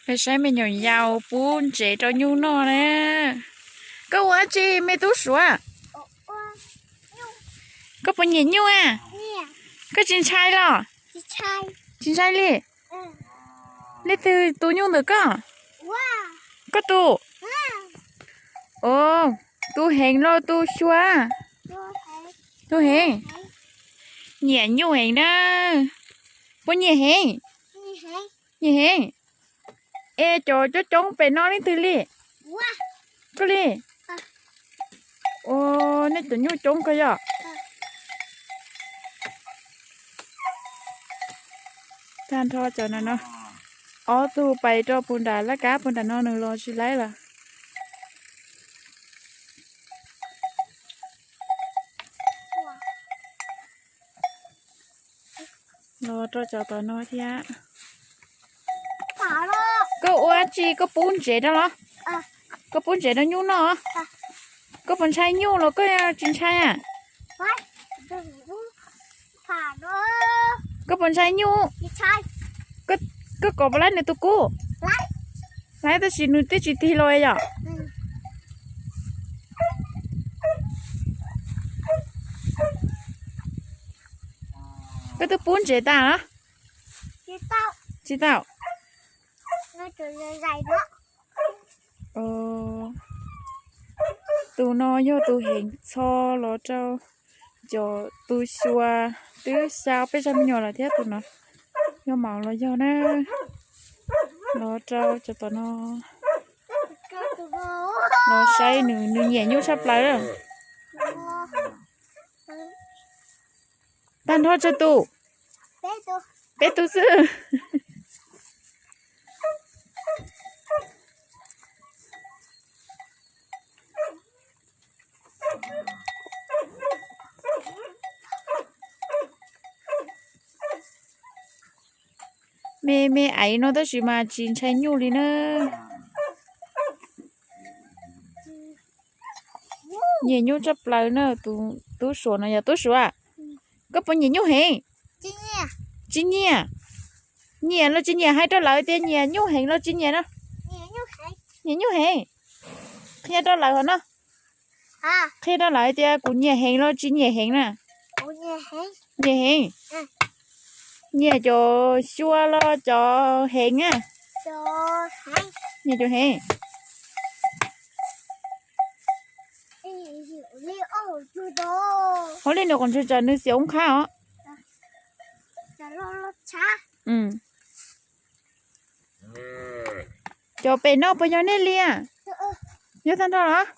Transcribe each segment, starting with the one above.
Peb saib me nyuam yaus pub ntsev rau nyuj noj na. Koj ua dab tsi me tub suav? Koj puas nyiam nyuj a? Koj tsis ntshai los? Tsis ntshai li. Leej twg tu nyuj ntawm koj? Koj tu. Os, tu heev los tu xyuas? Tu heev. Nyiam nyuj heev na. Puas nyiam heev? Nyiam heev. Es cov coob coob pem no leej twg li? Koj li. Ua, nej cov nyuj coob kawg yom. Tag nrho cov no no, ob tug pais rau puag nram laj kab puag nram no nws los tsis laib lawm. Los rau cov tom no thiab. Koj ua dab tsi, koj pub ntsev rau los? Koj pub ntsev rau nyuj noj? Koj puas ntshai nyuj los koj tsis ntshai a? Koj puas ntshai nyuj? Koj kom puas laib nws tus kub? Laib tab sis nws twb tsis tig los yom. Koj twb pub ntsev tas los? Tsis tau. Tus no yog tus heev txho los rau cov tus xyuas twb xa peb zaj me nyuam lawm thiab tus no. Yog maum los yog na. Los rau cov tom no los saib nws, nws nyiam nyuj tshaj plaws. Tag nrho tsawg tus? Peb tus xwb. Me me aiv no tab sis mas tsis ntshai nyuj li na. Nyiam nyuj tshaj plaws na. Tus tub suav no yog tub suav. Koj puas nyiam nyuj heev? Tsis nyiam. Nyiam los tsis nyiam hais rau lawv tias nyiam nyuj heev los tsis nyiam no? Nyiam nyuj heev. Qhia rau lawv hov no. Qhia rau lawv tias kuv nyiam heev los tsis nyiam heev na. Nyiam heev. Nyiam cov xyuas los cov heev a? Nyiam cov heev. Ua li nws qhov ntswg tsam nws xiam ub qhab os. Cov pem no puas yog nej li a? Yog tag nrho los?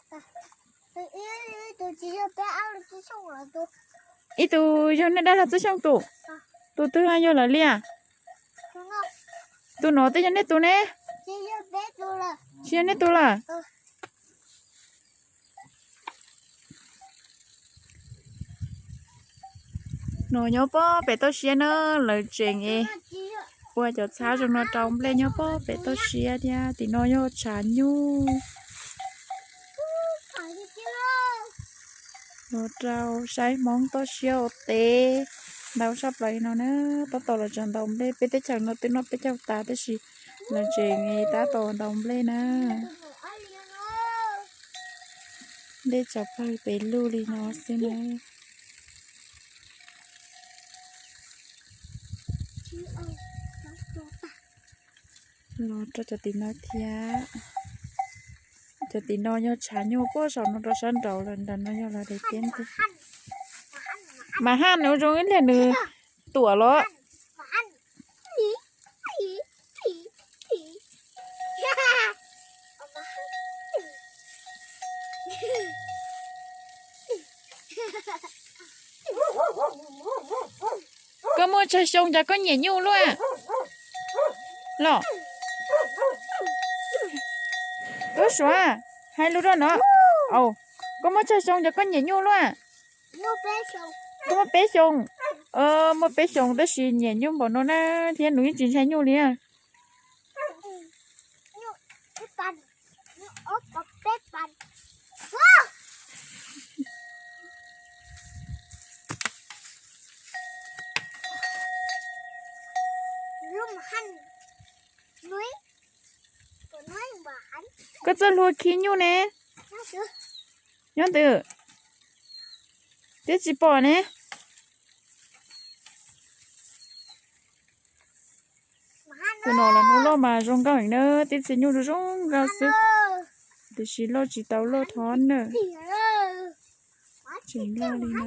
Ib tug yog nej dab laug Txwj Xyooj tus. Tus twg yog lawv li a? Tus no twb yog nej tus ne? Tsis yog nej tus lawm. No nyob pob pem toj siab na, lawv tseem ua cov txhab zoo no rau nplej nyob pob pem toj siab thiab. Tim no yog tshav nyuj. Los rau saib Hmoob toj siab ua teb ntau tshaj plaws li no na. Tab tom los tseem ntaus nplej, peb teb chaws no twb noj peb caug tas tab sis lawv tseem tab tom ntaus nplej na. Nplej tsawv pawg pes lug li no xwb na. Los rau cov tim no thiab. Cov tim no yog tshav nyuj puag saum no rau sab nraud lawm, nram no yog lawv daim teb ntug. Mas haj nws zoo ib liag nws tuam los. Koj muaj tsawg xyoo cas koj nyiam nyuj luaj los? Tub Suav, hais lus rau no. Koj muaj tsawg xyoo cas koj nyiam nyuj luaj? Koj muaj peb xyoo. Muaj peb xyoo tab sis nyiam nyuj npaum no na, thiab nws yeej tsis ntshai nyuj li. Koj txoj hlua khi nyuj ne? Nyob twg? Twb tsis pom ne. Tus no los hnub loj mas zoo nkauj heev na, tib txhia nyuj zoo zoo nkauj xwb, tiam sis loj tsis tau loj thov na. Tseem loj li no.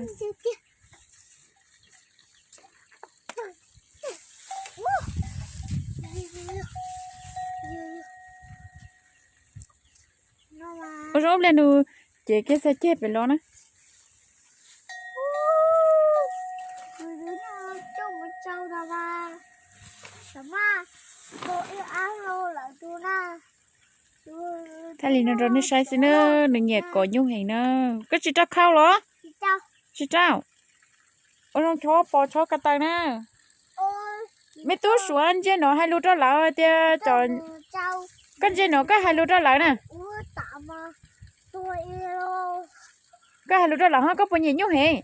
Ua zoo ib pliag nws cev kiag xa ceg pem los na. Thaj li no rau nej saib xwb na, nws nyiam kov nyuj heev na. Koj tsis rau khau los? Tsis rau. Ua zoo chob pos chob ko taw na. Me tub Suav, ntsia no hais lus rau lawv tias, koj ntsia no koj hais lus rau lawv na. Koj hais lus rau lawv ho, koj puas nyiam nyuj heev?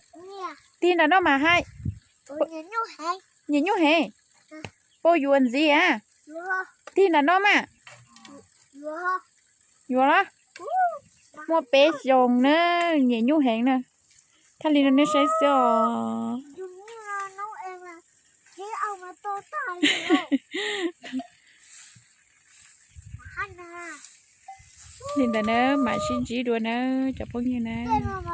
Tig nram no mas hais. Nyiam nyuj heev. Puas yuav ntxiv a? Tig nram no mas. Yuav los? Muaj peb xyoos na, nyiam nyuj heev na. Thaj li no nej saib xwb os. Li ntawd na, mam sib ntsib dua na cov phooj ywg na.